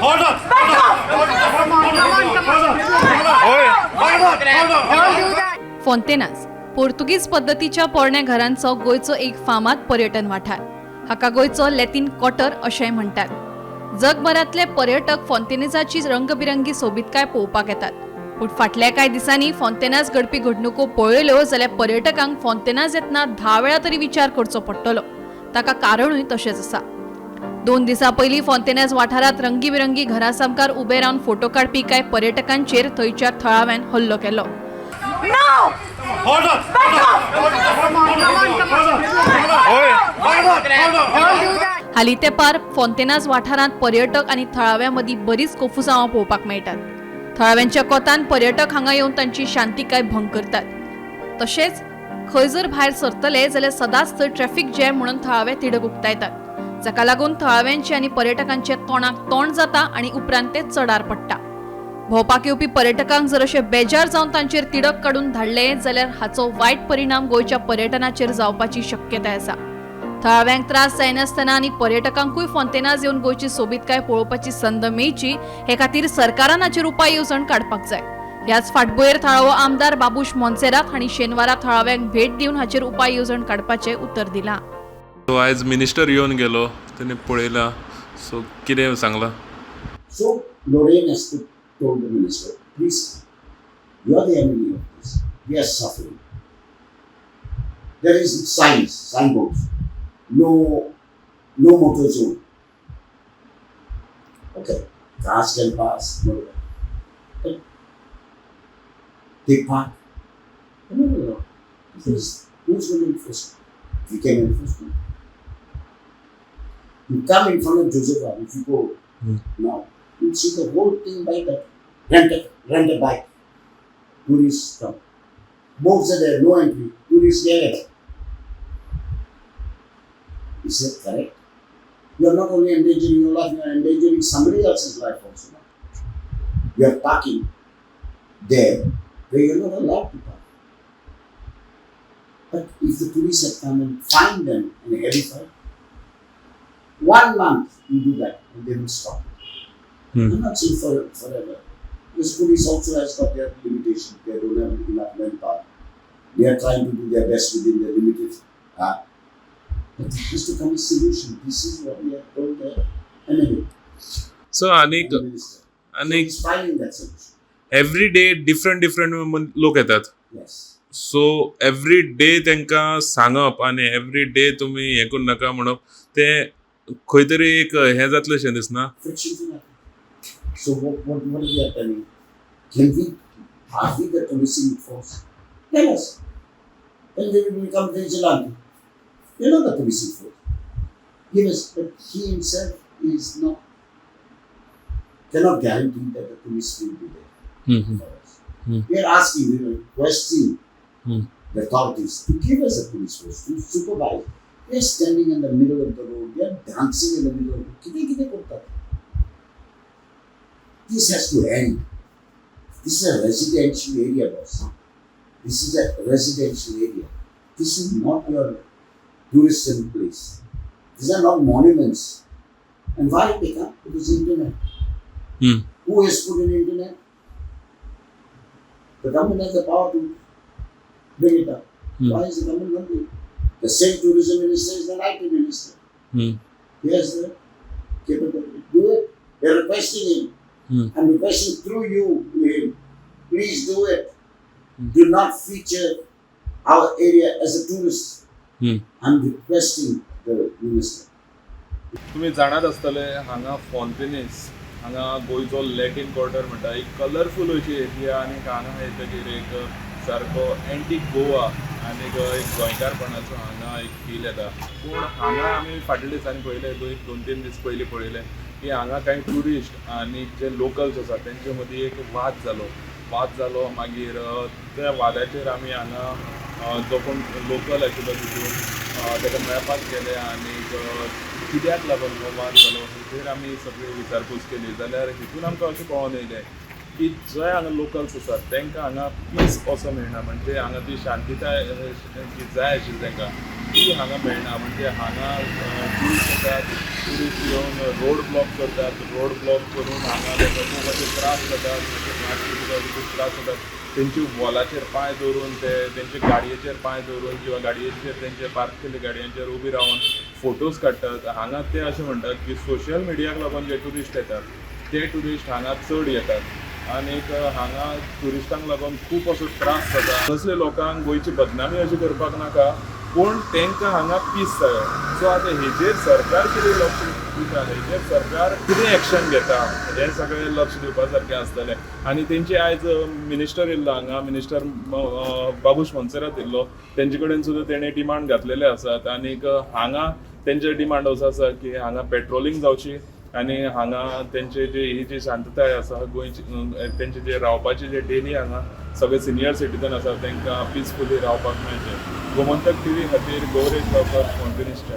Hold on! Back off! Come on, come on, come on. Hold on! Hold on! Don't do that. Fontainhas पोर्तुगीज पद्दतीच्या पोरण्या घरांचो गोंयचो एक फामाद पर्यटन वाठार. हाका गोंयचो लॅटीन क्वार्टर अशेंय म्हणटात. जगभरांतले पर्यटक फोंतेनाजाची रंगबिरंगी सोबीतकाय पळोवपाक येतात. पूण फाटल्या कांय दिसांनी फोंतेनाज घडपी घडणुको पळयल्यो जाल्यार पर्यटकांक फोंतेनाज येतना 10 वेळा तरी विचार करचो पडटलो. ताका कारणूय तशेंच आसा. 2 दिसां पयलीं फोंतेनाज वाठारांत रंगीबिरंगी घरा सामकार उबे रावन फोटो काडपी कांय पर्यटकांचेर थंयच्या थळाव्यान हल्लो केलो. No! Hold on! Back off! Come on, come on, come on. Hold on! Hold on! Don't do that. हालीं तेंपार फोंतेनाज वाठारांत पर्यटक आनी थळाव्यां मदीं बरीच कोफुसांवां पळोवपाक मेळटात. थळाव्यांच्या कोतान पर्यटक हांगा येवन तांची शांतिकाय भंग करतात. तशेंच खंय जर भायर सरतले जाल्यार सदांच थंय ट्रॅफिक जॅम म्हणून थळावे तिडक उक्तायतात, जाका लागून थळाव्यांचे आनी पर्यटकांचे तोंडाक तोंड जाता आनी उपरांत ते चडार पडटा. भोंवपाक येवपी पर्यटकांक जर अशे बेजार जावन तांचेर तिडक काडून धाडले जाल्यार हाचो वायट परिणाम गोंयच्या पर्यटनाचेर जावपाची शक्यताय आसा. थळाव्यांक त्रास जायनासतना आनी पर्यटकांकूय फोंतेनाज येवन गोंयची सोबीतकाय पळोवपाची संद मेळची हे खातीर सरकारान हाचेर उपाय येवजण काडपाक जाय. ह्याच फाटभुंयेर थळावो आमदार बाबूश मोन्सेरात हांणी शेनवारा थळाव्यांक भेट दिवन हाचेर उपाय येवजण काडपाचें उतर दिलां. सो आयज मिनिस्टर येवन गेलो, तेणे पळयलां, सो कितें सांगलां? So Lorraine has told the minister, please, you are the enemy of this. We are suffering. There is signs, signboards, no, no motor zone. Okay, cars can pass, no. But they park. No, no, no. Because who's going to enforce it? We can enforce it. You come in front of Joseph, if you go now, you'll see the whole thing by that. Rent a bike. Tourists come. Boats are there, no entry. Tourists get it. Is that correct? You are not only endangering your life, you are endangering somebody else's life also. No? You are parking there where you are not allowed to park. But if the police had come and find them in a heavy fine, 1 month you do that and they will stop it. I'm not saying forever. Because police also has got their limitations. They don't have enough manpower. They are trying to do their best within their limited. But there has to come a solution. This is what we have told the MLA. So आनीक the minister. So आनीक he's finding that solution. Every day different different लोक येतात. Yes. So every day तांकां सांगप आनी every day तुमी हें करूं नाका म्हणप तें खंय तरी एक हें जातलें शें दिसना? Friction will happen. So what we are telling? Can we, are we the policing force? Tell us. Then we will become vigilante. We're not the policing force. Give us, but he himself is not, cannot guarantee that the police will be there for us. We are asking, we are requesting the authorities to give us a police force, to supervise. We are standing in the middle of the road, we are dancing in the middle of the road. कितें कितें करतात? This has to end. This is a residential area, boss. This is a residential area. This is not your tourism place. These are not monuments. And why they come? Because internet. Who has put in internet? The government has the power to bring it up. Why is the government not doing it? The same tourism minister is the IT minister. He has the capability. Do it. We are requesting him. I'm requesting through you to him. Please do it. Do not feature our area as a tourist. I'm requesting the minister. तुमी जाणात आसतले हांगा फोंतेनीस हांगा गोंयचो Latin quarter म्हणटा, एक colourful अशी area आनी हांगा येतकीर एक सारको एंटीक गोवा आनीक एक गोंयकारपणाचो हांगा एक फील येता. पूण हांगा आमी फाटल्या दिसांनी पळयलें, 2-3 दीस पयलीं पळयलें की हांगा कांय ट्युरिस्ट आनी जे लोकल्स आसा तेंचे मदीं एक वाद जालो. वाद जालो मागीर त्या वादाचेर आमी हांगा जो कोण लोकल आशिल्लो तितून ताका मेळपाक गेले आनीक कित्याक लागून हो वाद जालो हेचेर आमी सगळी विचारपूस केली. जाल्यार हितून आमकां अशें कळोन येयलें की जे हांगा लोकल्स आसात तांकां हांगा पीस असो मेळना, म्हणजे हांगा ती शांतिताय जी जाय आशिल्ली तांकां ती हांगा मेळना. म्हणजे हांगा टुरिस्ट येतात, टुरिस्ट येवन रोड ब्लॉक करतात, रोड ब्लॉक करून हांगा ताका खूब अशे त्रास जातात, खूब त्रास जातात. तेंची वॉलाचेर पांय दवरून, ते तेंचे गाडयेचेर पांय दवरून किंवा गाडयेचेर तेंचे पार्क केल्ले गाडयांचेर उबी रावन फोटोज काडटात. हांगा ते अशें म्हणटात की सोशल मिडियाक लागून जे टुरिस्ट येतात ते टुरिस्ट हांगा चड येतात आनीक हांगा ट्युरिस्टांक लागून खूब असो त्रास जाता. तसले लोकांक गोंयची बदनामी अशी करपाक नाका, पूण तांकां हांगा पीस जायो. सो आतां हेजेर सरकार कितें लक्ष दिता, हेजेर सरकार कितें एक्शन घेता, हें सगळें लक्ष दिवपा सारकें आसतलें. आनी तेंची आयज मिनिस्टर येयल्लो हांगा, मिनिस्टर बाबूश मोन्सेरात येयल्लो, तेंचे कडेन सुद्दां तेणें डिमांड घातलेले आसात. आनीक हांगा तेंचे डिमांड असो आसा की हांगा पेट्रोलिंग जावची आनी हांगा तेंचे जे ही जी शांतताय आसा गोंयची, तेंचे जे रावपाचे जे डेली हांगा सगळे सिनियर सिटीजन आसा तांकां पिसफुली रावपाक मेळचें. गोमंतक टीव्ही खातीर गौरेश गांवकर, फोंटेनिस्टा.